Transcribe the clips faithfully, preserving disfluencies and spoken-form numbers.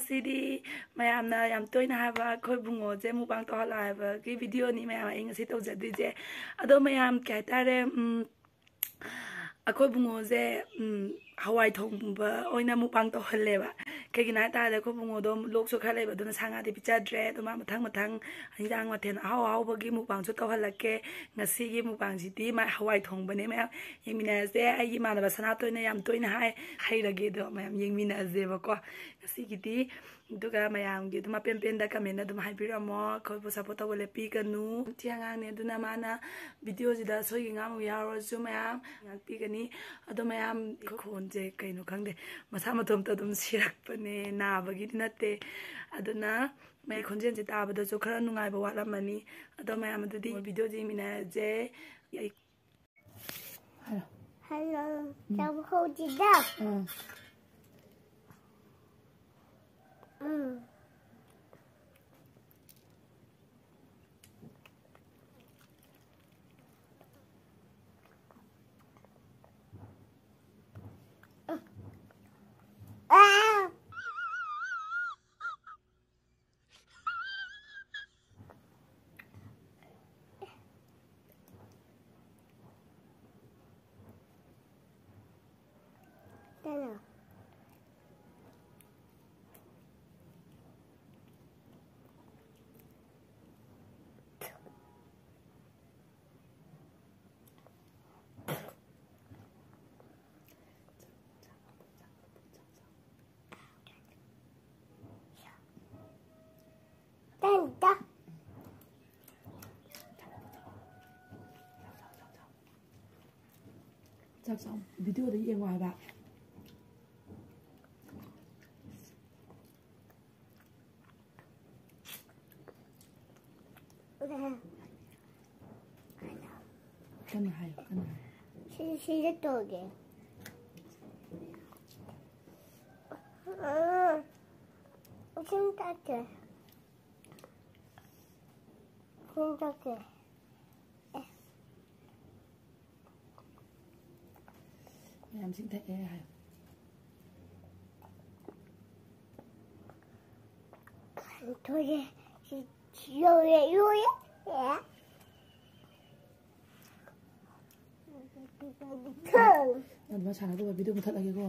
ꯁꯤꯗꯤ ꯃꯌꯥꯝꯅ ꯌꯥꯝ ꯇꯣꯏꯅ ꯍꯥꯏꯕ ꯑꯩꯈꯣꯏ ꯕꯨꯡꯉꯣꯁꯦ ꯃꯨꯛꯕꯥꯡ ꯇꯧꯍꯜꯂꯣ ꯍꯥꯏꯕꯒꯤ ꯚꯤꯗꯤꯑꯣꯅꯤ ꯃꯌꯥꯝ ꯑꯩ ꯉꯁꯤ ꯇꯧꯖꯗꯣꯏꯁꯦ꯫ ꯑꯗꯣ ꯃꯌꯥꯝ ꯀꯩ ꯍꯥꯏꯇꯥꯔꯦ, ꯎꯝ, ꯑꯩꯈꯣꯏ ꯕꯨꯡꯉꯣꯁꯦ, ꯎꯝ, ꯍꯋꯥꯏ ꯊꯣꯡꯕ ꯑꯣꯏꯅ ꯃꯨꯛꯕꯥꯡ ꯇꯧꯍꯜꯂꯦꯕ꯫ ꯀꯩꯒꯤꯅꯣ ꯍꯥꯏ ꯇꯥꯔꯗꯤ ꯑꯩꯈꯣꯏ ꯕꯨꯡꯉꯣꯗꯣ ꯂꯣꯛꯁꯨ ꯈꯔ ꯂꯩꯕ, ꯑꯗꯨꯅ ꯁꯥ ꯉꯥꯗꯤ ꯄꯤꯖꯗ꯭ꯔꯦ꯫ ꯑꯗꯣ ꯃꯥ ꯃꯊꯪ ꯃꯊꯪ ꯏꯟꯖꯥꯡ ꯃꯊꯦꯜ ꯑꯍꯥꯎ ꯑꯍꯥꯎꯕꯒꯤ ꯃꯨꯛꯕꯥꯡꯁꯨ ꯇꯧꯍꯜꯂꯛꯀꯦ꯫ ꯉꯁꯤꯒꯤ ꯃꯨꯛꯕꯥꯡꯁꯤꯗꯤ ꯃꯥ ꯍꯋꯥꯏ ꯊꯣꯡꯕꯅꯦ꯫ ꯃꯌꯥꯝ ꯌꯦꯡꯃꯤꯟꯅꯔꯁꯦ꯫ ꯑꯩꯒꯤ ꯏꯃꯥꯟꯅꯕ ꯁꯅꯥꯇꯣꯏꯅ ꯌꯥꯝ ꯇꯣꯏꯅ ꯍꯥꯏ, ꯍꯩꯔꯒꯦ꯫ ꯑꯗꯣ ꯃꯌꯥꯝ ꯌꯦꯡꯃꯤꯟꯅꯁꯦꯕꯀꯣ ꯉꯁꯤꯒꯤꯗꯤ꯫ ꯑꯗꯨꯒ ꯃꯌꯥꯝꯒꯤ ꯑꯗꯨꯝ ꯑꯄꯦꯟ ꯄꯦꯟꯗ ꯀꯃꯦꯟ ꯑꯗꯨꯝ ꯍꯥꯏꯕꯤꯔꯝꯃꯣ꯫ ꯑꯩꯈꯣꯏꯕꯨ ꯁꯞꯄꯣꯔꯠ ꯇꯧꯕ ꯂꯦꯞꯄꯤꯒꯅꯨ꯫ ꯊꯤ ꯑꯉꯥꯡꯅꯦ, ꯑꯗꯨꯅ ꯃꯥꯅ ꯚꯤꯗꯤꯑꯣꯁꯤꯗ ꯁꯣꯏꯈꯤ ꯉꯥꯝꯈꯤ ꯌꯥꯎꯔꯁꯨ ꯃꯌꯥꯝ ꯉꯥꯛꯄꯤꯒꯅꯤ꯫ ꯑꯗꯣ ꯃꯌꯥꯝ, ꯈꯣꯟꯁꯦ ꯀꯩꯅꯣ ꯈꯪꯗꯦ, ꯃꯁꯥ ꯃꯇꯣꯝꯇ ꯑꯗꯨꯝ ꯁꯤꯔꯛꯄꯅꯦ, ꯅꯥꯕꯒꯤꯗꯤ ꯅꯠꯇꯦ꯫ ꯑꯗꯨꯅ ꯃꯌꯥꯝ ꯈꯣꯟꯖꯦꯜꯁꯦ ꯇꯥꯕꯗꯁꯨ ꯈꯔ ꯅꯨꯡꯉꯥꯏꯕ ꯋꯥꯠꯂꯝꯃꯅꯤ꯫ ꯑꯗꯣ ꯃꯌꯥꯝ ꯑꯗꯨꯗꯤ ꯚꯤꯗꯤꯑꯣꯁꯦ ꯌꯦꯡꯃꯤꯟꯅꯔꯁꯦ꯫ ꯑꯩ ꯍꯜꯂꯣ꯫ ꯍꯜꯂꯣ꯫ ꯎꯝ꯫ ꯆꯥꯛ ꯍꯧꯖꯤꯛꯇ꯫ ꯑꯥ꯫ ꯎꯝ꯫ ꯑꯥ꯫ ꯀꯩꯅꯣ? ꯇꯟꯗ꯫ ꯆꯥꯛ ꯆꯥꯎ꯫ ꯚꯤꯗꯤꯑꯣꯗ ꯌꯦꯡꯉꯣ ꯍꯥꯏꯕ꯫ ꯀꯟꯅ ꯍꯥꯏꯌꯨ, ꯀꯟꯅ ꯍꯥꯏꯌꯨ꯫ ꯁꯤ, ꯁꯤꯗ ꯇꯧꯒꯦ꯫ ꯑ, ꯏꯁꯤꯡ ꯊꯛꯀꯦ꯫ ꯏꯁꯤꯡ ꯊꯛꯀꯦ꯫ ꯃꯌꯥꯝ ꯏꯁꯤꯡ ꯊꯛꯑꯦ ꯍꯥꯏꯌꯨ꯫ ꯂꯣꯏꯔꯦ꯫ ꯁꯤ, ꯁꯤ ꯂꯣꯏꯔꯦ, ꯂꯣꯏꯔꯦ꯫ ꯑꯦ꯫ ꯅꯪ ꯑꯗꯨꯃꯥꯏꯅ ꯁꯥꯟꯅꯗꯕ video ꯃꯨꯊꯠꯂꯒꯦꯀꯣ꯫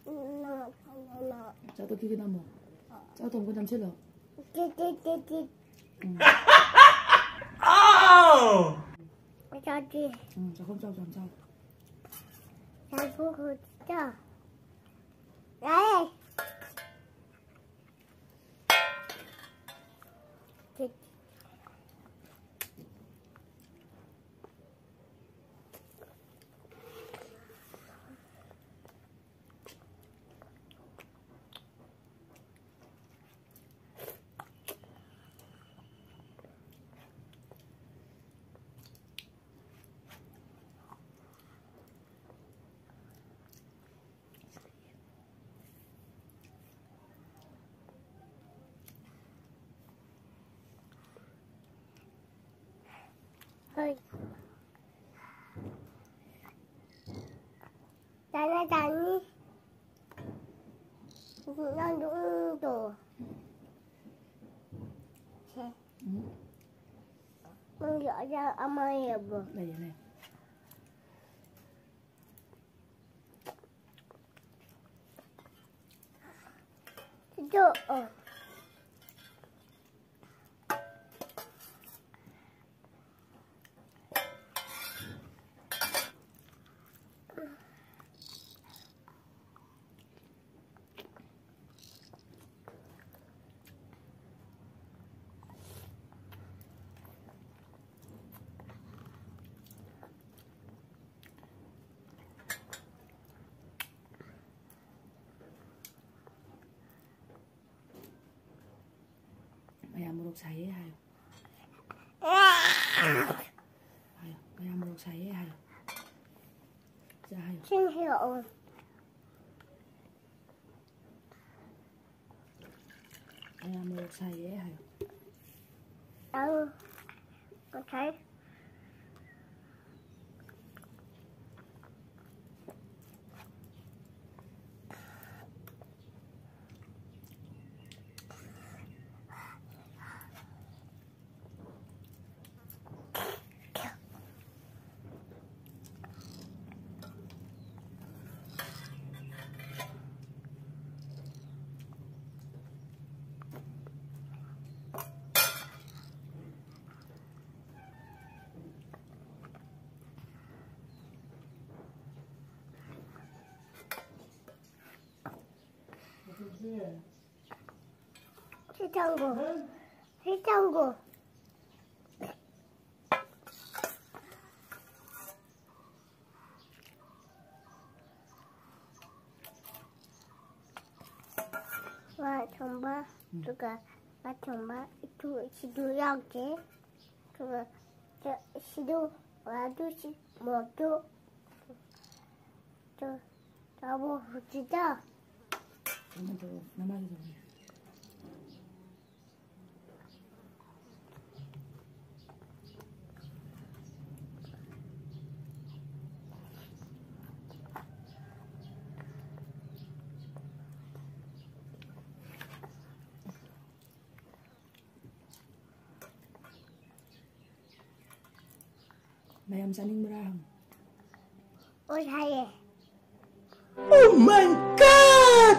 ꯎꯝ, ꯅꯪ ꯐꯖꯅ꯫ ꯆꯥꯛꯇꯣ ꯈꯤꯒꯦ ꯅꯝꯃꯣ꯫ ꯆꯥꯛ ꯊꯣꯡꯕ ꯅꯝꯁꯤꯜꯂꯣ꯫ ꯇꯤꯠ, ꯇꯤꯠ, ꯇꯤꯠ, ꯇꯤꯠ꯫ ꯎꯝ꯫ ꯑꯥꯎ! ꯆꯥꯗꯦ꯫ ꯎꯝ, ꯆꯥꯛꯈꯨꯝ ꯆꯥꯎ, ꯆꯥꯎ ꯆꯥꯎ꯫ ꯆꯥꯛꯈꯨꯝ ꯆꯥꯎ꯫ ꯌꯥꯔꯦ꯫ ꯍꯣꯏ꯫ ꯇꯥꯅ ꯇꯥꯅꯤ꯫ ꯅꯪ ꯑꯗꯨꯝ ꯇꯧ꯫ ꯁꯦ꯫ ꯎꯝ꯫ ꯅꯪꯒꯤ ꯑꯆꯥꯔ ꯑꯃ ꯂꯩꯕ꯭ꯔꯣ? ꯂꯩꯌꯦꯅꯦ꯫ ꯁꯤꯗꯣ, ꯑ꯫ ꯃꯌꯥꯝ ꯃꯣꯔꯣꯛ ꯁꯥꯏꯌꯦ ꯍꯥꯏꯌꯣ꯫ ꯍꯥꯏꯌꯣ, ꯃꯌꯥꯝ ꯃꯣꯔꯣꯛ ꯁꯥꯏꯌꯦ ꯍꯥꯏꯌꯣ꯫ ꯁꯤꯗ ꯍꯥꯏꯌꯣ꯫ ꯁꯤꯅ ꯍꯦꯜꯂꯛꯑꯣ꯫ ꯃꯌꯥꯝ ꯃꯣꯔꯣꯛ ꯁꯥꯏꯌꯦ ꯍꯥꯏꯌꯣ꯫ ꯑꯧ, ꯉꯁꯥꯏ꯫ ꯁꯤ ꯊꯥꯡꯒꯣ꯫ ꯁꯤ ꯊꯥꯡꯒꯣ꯫ ꯉꯥ ꯊꯣꯡꯕ, ꯎꯝ꯫ ꯑꯗꯨꯒ ꯉꯥ ꯊꯣꯡꯕ, ꯏꯇꯨ, ꯁꯤꯗꯨ ꯌꯥꯎꯗꯦ꯫ ꯑꯗꯨꯒ ꯁꯤꯗꯨ, ꯑꯗꯨ ꯁꯤ, ꯃꯣꯔꯣꯛꯇꯨ꯫ ꯆꯥ-, ꯆꯥꯕ ꯍꯧꯖꯤꯛꯇ꯫ ꯀꯩꯅꯣ ꯇꯧꯔꯣ, ꯅꯃꯥꯏꯗꯨ ꯇꯧꯔꯣ꯫ ꯃꯌꯥꯝ ꯆꯥꯅꯤꯡꯕ꯭ꯔꯥ ꯍꯪꯉꯨ꯫ ꯑꯣꯏ ꯍꯥꯏꯌꯦ꯫ Oh my God!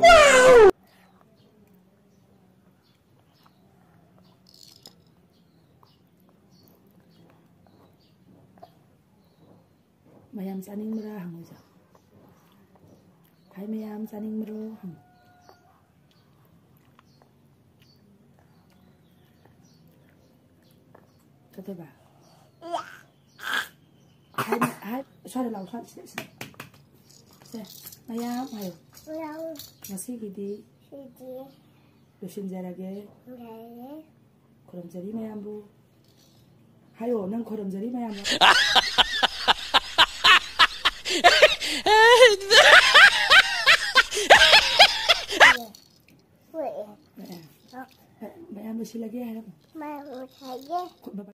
Wow! ꯃꯌꯥꯝ ꯆꯥꯅꯤꯡꯕ꯭ꯔꯥ ꯍꯪꯉꯨ ꯆꯣ꯫ ꯍꯥꯏ, ꯃꯌꯥꯝ ꯆꯥꯅꯤꯡꯕ꯭ꯔꯣ ꯍꯪꯉꯨ꯫ ꯀꯩꯗꯧꯕ? ꯍꯥꯏ, ꯍꯥꯏ, ꯁ꯭ꯋꯥꯏꯗ ꯂꯥꯛꯑꯣ, ꯁ꯭ꯋꯥꯏꯗ, ꯁꯤꯗ, ꯁꯤꯗ꯫ ꯁꯦ, ꯃꯌꯥꯝ ꯍꯥꯏꯌꯣ꯫ ꯃꯌꯥꯝ꯫ ꯉꯁꯤꯒꯤꯗꯤ ꯁꯤꯗꯤ꯫ ꯂꯣꯏꯁꯤꯟꯖꯔꯒꯦ꯫ ꯌꯥꯔꯦ꯫ ꯈꯨꯔꯨꯝꯖꯔꯤ ꯃꯌꯥꯝꯕꯨ꯫ ꯍꯥꯏꯌꯣ, ꯅꯪ ꯈꯨꯔꯨꯝꯖꯔꯤ ꯃꯌꯥꯝꯕꯨ꯫ ꯍꯣꯏ꯫ ꯃꯌꯥꯝ ꯂꯣꯏꯁꯤꯜꯂꯒꯦ ꯍꯥꯏꯔꯝꯃꯣ꯫ ꯃꯌꯥꯝ ꯂꯣꯏꯁꯤꯜꯂꯒꯦ꯫ ꯈꯨꯠ ꯃꯄꯥ